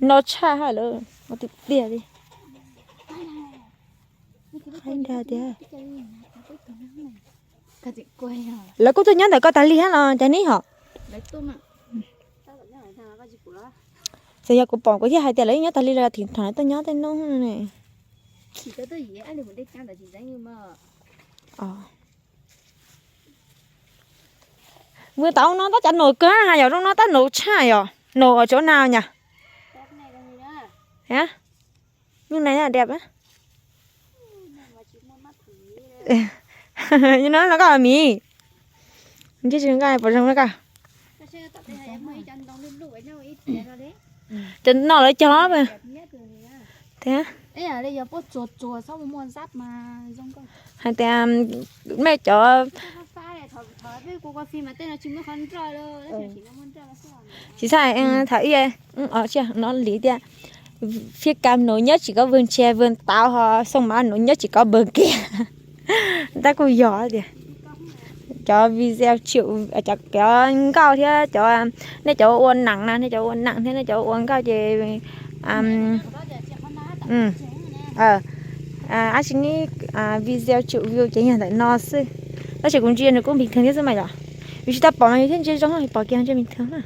No tshaj ha lawm, ua tiag tiag li. Qab nrag tiag. Lawv kuj tuaj nyob ntawm koj tas li thiab los cas neb hom? Txawm yog kuv pom kuv thiaj hais tias lawv nyob tas li los thim thaum tuaj nyob tej no ne. Vwm tau no tab cov num kawg na, yog zoo no tab num tshaj yom, num ua tsav na nyas. Nyuj nai na dab. Nyuj no no koj miv. Ntshe tsis nqa pom zoo na koj. Cov no lawv cog thiab. Hais tias mej cov, tsis txhais, thaum ib no li tias, phiaj kam nus nyob tsis kov vwg ntshe vwg tau ho xoo mav nus nyob tsis kov npawg kiag. Tab kuj yog tias cov video chim, cov nkauj thiab cov, nej cov ua neem na, nej cov ua neem thiab nej cov ua nkauj ces ab tsi neb video chim view ces yog ntawm no xwb. Tab sis kuv ntsia nws kuj bình thường thiab xwb mas yom. Yus tsis tau pom mas yus thiaj ntsia zoo, pom kiag ntsia bình thường na.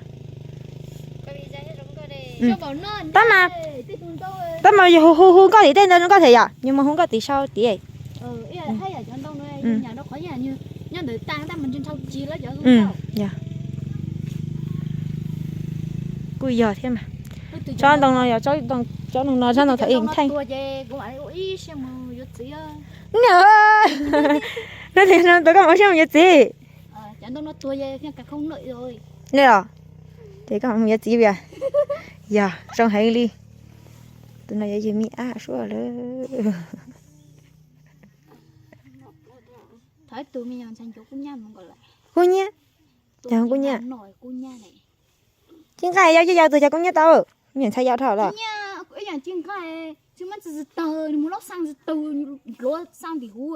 Tab mas, tab mas yus hu hu hu nkauj tim tej ntawd nkauj thiab yom, yus mus hu nkauj tim sau tiag. Kuj yog thiab mas. Tsob ntoo no yog tsob ntoo, tsob ntoo no thaij. Nws tias no tus koj mus siab mus yuav txiv. Nej los? Ces koj mus yuav txiv via. Yog zoo heev li. Tus no yuav yug me ab suab lawm. Kuj nyiab. Yog kuj nyiab. Tsis nqaij yau, yau tus cov kuj nyiab tau. Niam ntxhais yau dhau los. Tsis muab txi tawg, nws mus lub xaa txi tawg, dluav xaa tim huv,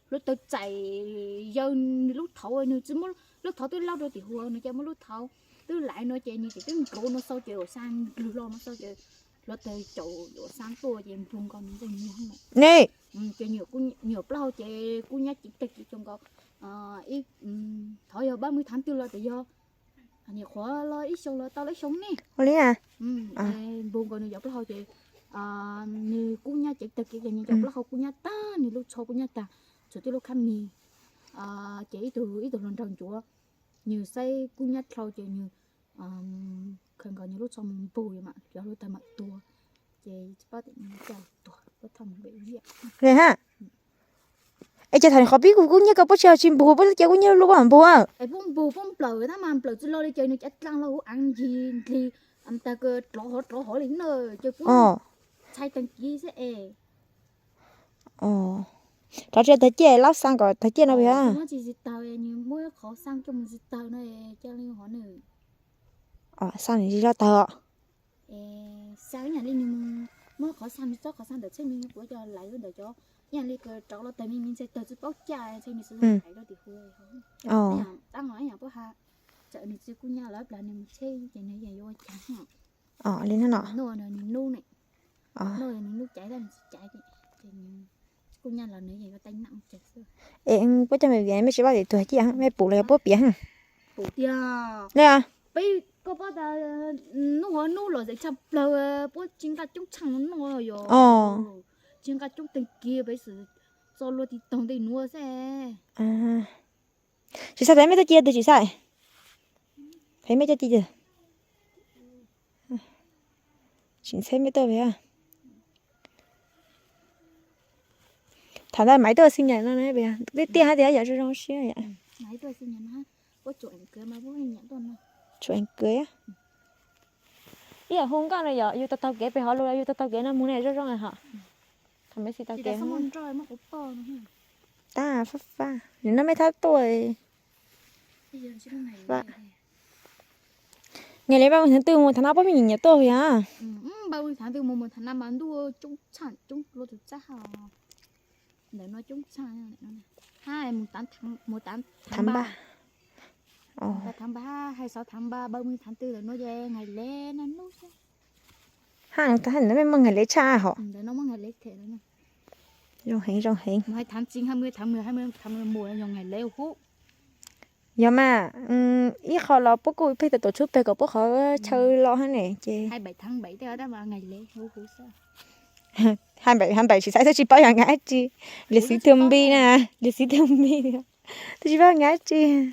hluav taws txais yawg nws lub thauv, nws tsis muab lub thauv twb laub rau tim huv, nws cia muab lub thauv twb laiv no ces nws ces twb dluav no xau ces ua xaa nplwg hlo no xau ces hluav taws caum ua xaa tuaj ces npog nkaus nws ntxeeg muag. Ne, ces nyuam plaub hau ces kuj nyab ceev tag kiv xyoo nkaus, thov yog ba mw thav twg los tias yog nyuam qhuav los ib xyoo los tau lawm xyoo ne. Npog nkaus nws cov plaub hau ces nws kuj nyab ceev tag kiv ces nws cov plaub hau kuj nyab tag, nws lub tsho kuj nyab tag, txhua tib lub khab mis. Ces ib tug ib tug hluas nraug ncuav, nws saib kuj nyab dhau ces nws khaws nkaus nws lub tsho mus npog mas cov hluav taws mam tuag. Ces tsis paub tias nws cas tuag, lub thaj mus npem viam. Es cas thaum qhov pib kuv kuj nyiab koj puab tsis ho tsis npog, puab cia kuj nyiab lub puab npog. Es puab npog puab nplawm tab mas nplawm tsis lo li ces nws cav dlaag los huv aav ncig ndlig, tag kws rov hov rov hov li na, ces puab txhais tag kiv xwb es. Rov tsis tawg ciaj, lab xaa kom tawg ciaj no puas yog? Muab tsis tsis tawg, nws muab qhov xaa coj mus tsis tawg no, cia li hov nws. Xaa nws tsis tau tawg os. Xaa ib yam li nws muab qhov xaa, nws txob qhov xaa ntawm txheej me me kuv coj laiv ntawm cov, ib yam li kws rov los tawg me me ntshe tawg tsis paub caj ntshe nws xwb laiv rau tim hu. Tab mas ib yam puab ha, txawm nws tsis kuj nyab lawm plag nws mus tsheb ces nws yeej yuav ua cas. Li no no. Nws nub ne, nub nws nub caiv tab nws tsis caiv, ces kuj nyab los nws yeej yuav tai nam ua cas xwb. Es puab coj me viam mej tsis paub tias tuag ciaj, mej pum los yog puab piav? Pum tiag. Peb koj paub tas nub hov nub los zeem tshaj plawg, puab tsis nqa coob tshaaj noj yog, tsis nqa coob teeg kiag peb xwb, txo luag tiv toog ntej nuav xwb. Tsis xav thaum mej tuaj ci twg tsis xav? Thaum mej tuaj ci twg? Tsis ntxheb mej tuaj pem. Thaum ntawd Maiv tuaj xwb nyam no peb tiaj hab tias yam zoo zoo siab yam. Tshuav ev kawg. Ib yam hu nkauj no yog yug tau taug kev pem hov lug, yug tau taug kev no mus ne zoo zoo hos. Thaum mej xij taug kev tab fab fab, nim no mej thab tuaj. Nyiam li npaj mus thaum twg mus thaum no puab me nyuam nyuam tuaj yog? Npaj mus thaum twg mus, mus thaum no mas ntuj coob tshaj, coob luaj tus txab hab. Ntawm no coob tshaj. Mus thaum npaj. Tháng ba, hai mươi sáu tháng ba, ba mươi tháng tư lawm no ces ngày lễ no nub xwb. Ha, ntawd mej muaj ngày lễ tshaj hos. Ntawd no muaj ngày lễ thiab. Zoo heev, zoo heev. Tháng chín, hai mươi, tháng mười, hai mươi, tháng mười một là ngày lễ hub. Yog mas, ib qho los puab kuj pheej tau tuaj tshub peg kom puab qhov chaw los hab ne ces. Hai mươi bảy tháng bảy, ngày lễ hub hub xwb. Hai mươi bảy, hai mươi bảy tsis xaiv, twb tsis paub yog ngày dab tsi. Lịch sử thường niên na, lịch sử thường niên. Twb tsis paub ngày dab tsi.